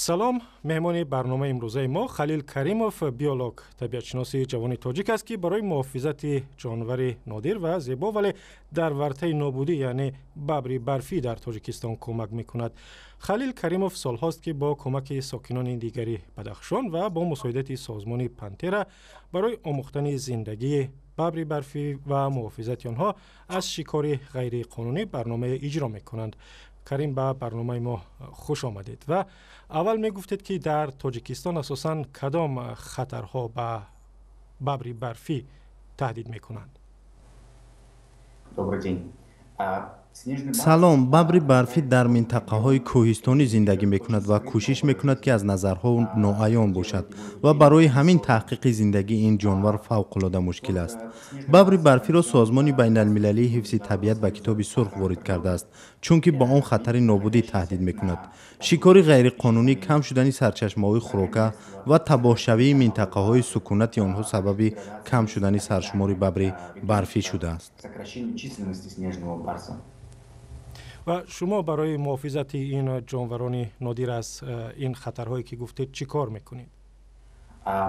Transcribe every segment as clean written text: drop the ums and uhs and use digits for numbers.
Салом. Меҳмони барномаи имрӯзаи мо Халил Каримов, биолог, табиатшиноси ҷавони тоҷик аст, ки барои муҳофизати ҷонвари нодир ва зебо, вале дар вартаи нобудӣ, яъне бабри барфӣ дар Тоҷикистон кӯмак мекунад. Халил Каримов солҳост, ки бо кӯмаки сокинони дигари Бадахшон ва бо мусоидати созмони Пантера барои омӯхтани зиндагии бабри барфӣ ва муҳофизати онҳо аз шикори ғайриқонунӣ барномае иҷро мекунанд. Карим, ба барномаи мо хуш омадед ва аввал мегуфтед, ки дар Тоҷикистон асосан кадом хатарҳо ба бабри барфӣ таҳдид мекунанд? Добрый день. Салом. Бабри барфӣ дар минтақаҳои кӯҳистонӣ зиндагӣ мекунад ва кӯшиш мекунад, ки аз назарҳо ноаён бошад, ва барои ҳамин таҳқиқи зиндагии ин ҷонвар фавқулода мушкил аст. Бабри барфиро Созмони байналмилалии ҳифзи табиат ба Китоби сурх ворид кардааст, чунки ба он хатари нобудӣ таҳдид мекунад. Шикори ғайриқонунӣ, кам шудани сарчашмаҳои хӯрока ва табоҳшавии минтақаҳои сукунати онҳо сабаби кам шудани саршумори бабри барфӣ шудааст. Ва шумо барои муҳофизати ин ҷонварони нодир аз ин хатарҳое, ки гуфтед, чӣ кор мекунед?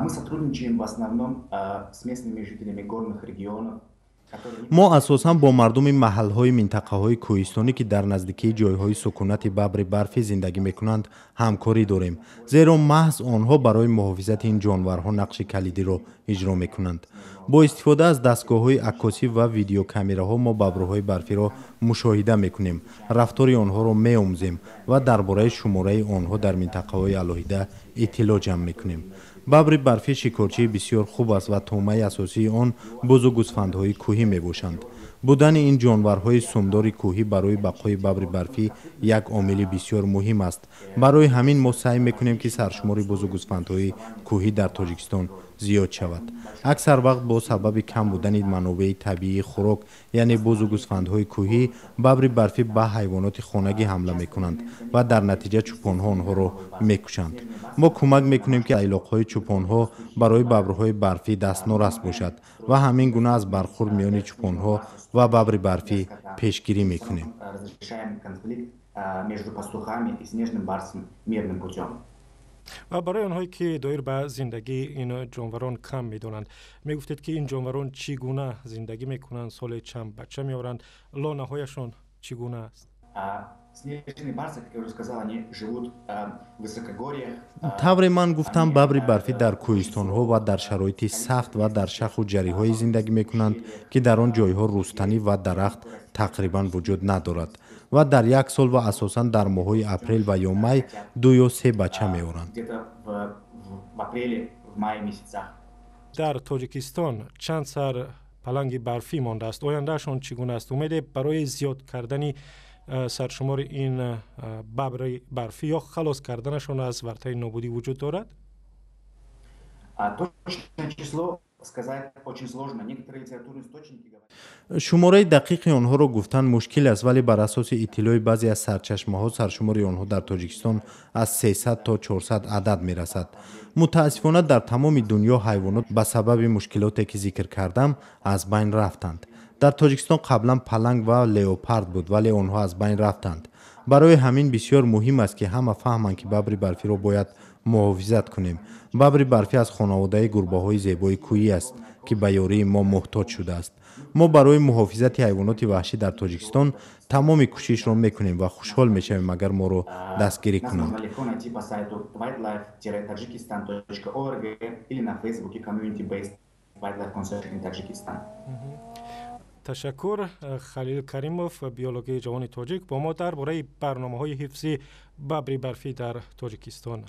Мы сотрудничаем в основном с местными жителями горных регионов. Мо асосан бо мардуми маҳалҳои минтақаҳои кӯҳистонӣ, ки дар наздикии ҷойҳои сукунати бабри барфӣ зиндагӣ мекунанд, ҳамкорӣ дорем, зеро маҳз онҳо барои муҳофизати ин ҷонварҳо нақши калидиро иҷро мекунанд. Бо истифода аз дастгоҳҳои аккосӣ ва видеокамераҳо мо бабрҳои барфиро мушоҳида мекунем, рафтори онҳоро меомӯзем ва дар бораи шумораи онҳо дар минтақаҳои алоҳида иттилоъ ҷамъ мекунем. Бабри барфӣ шикорчии бисёр хуб аст ва тӯъмаи асосии он бузу гӯсфандҳои кӯҳӣ мебошанд. Будани ин ҷонварҳои сумдори кӯҳӣ барои бақои бабри барфӣ як омили бисёр муҳим аст. Барои ҳамин мо саъй мекунем, ки саршумори бузу гӯсфандҳои кӯҳӣ дар Тоҷикистон зиёд шавад. Аксар вақт бо сабаби кам будани манобеи табиии хӯрок, яъне бузу гӯсфандҳои кӯҳӣ, бабри барфӣ ба ҳайвоноти хонагӣ ҳамла мекунанд ва дар натиҷа чӯпонҳо онҳоро мекушанд. Мо кӯмак мекунем, ки айлоқҳои чӯпонҳо барои бабрҳои барфӣ дастнорас бошад ва ҳамин гуна аз бархӯрд миёни чӯпонҳо ва бабри барфӣ пешгирӣ мекунем. Между пастухами и снежным барсом мирным путем. Ва барои онҳое, ки доир ба зиндагии ин ҷонварон кам медонанд, мегуфтед, ки ин ҷонварон чӣ гуна зиндагӣ мекунанд, соле чанд бача меоранд, лонаҳояшон чӣ гуна аст? Снежные барсы, как я уже сказал, они живут в высокогорьях. Тавре ман гуфтам, бабри барфӣ дар кӯҳистонҳо ва дар шароити сахт ва дар шаху ҷариҳое зиндагӣ мекунанд, ки дар он ҷойҳо рустанӣ ва дарахт тақрибан вуҷуд надорад, ва дар як сол ва асосан дар моҳҳои апрел ва ё май ду ё се бача меоранд. В апреле, в мае месяцах. Дар Тоҷикистон чанд сар паланги барфӣ мондааст? Ояндаашон чӣ гуна аст? Умеде барои зиёд кардани саршумори ин бабри барфӣ ё халос карданашон аз вартаи нобудӣ вуҷуд дорад? Точное число сказать очень сложно. Некоторые литературные источники говорят. Шумораи дақиқи онҳоро гуфтан мушкил аст, вале бар асоси иттилои баъзе аз сарчашмаҳо саршумори онҳо дар Тоҷикистон аз 300 то 400 адад мерасад. Мутаассифона, дар тамоми дунё ҳайвонот ба сабаби мушкилоте, ки зикр кардам, аз байн рафтанд. Дар Тоҷикистон қаблан паланг ва леопард буд, вале онҳо аз байн рафтанд. Барои ҳамин бисёр муҳим аст, ки ҳама фаҳманд, ки бабри барфиро бояд муҳофизат кунем. Бабри барфӣ аз хонаводаи гурбаҳои зебои кӯҳӣ аст, ки ба ёрии мо муҳтоҷ шудааст. Мо барои муҳофизати ҳайвоноти ваҳшӣ дар Тоҷикистон тамоми кӯшишро мекунем ва хушҳол мешавем, агар моро дастгирӣ кунанд. Легко найти по сайту wildlife-tajikistan.org или на фейсбуке Community Based Wildlife Conservation in Tajikistan. Ташаккур. Халил Каримов, биологи ҷавони тоҷик, бо мо дар бораи барномаҳои ҳифзи бабри барфӣ дар Тоҷикистон.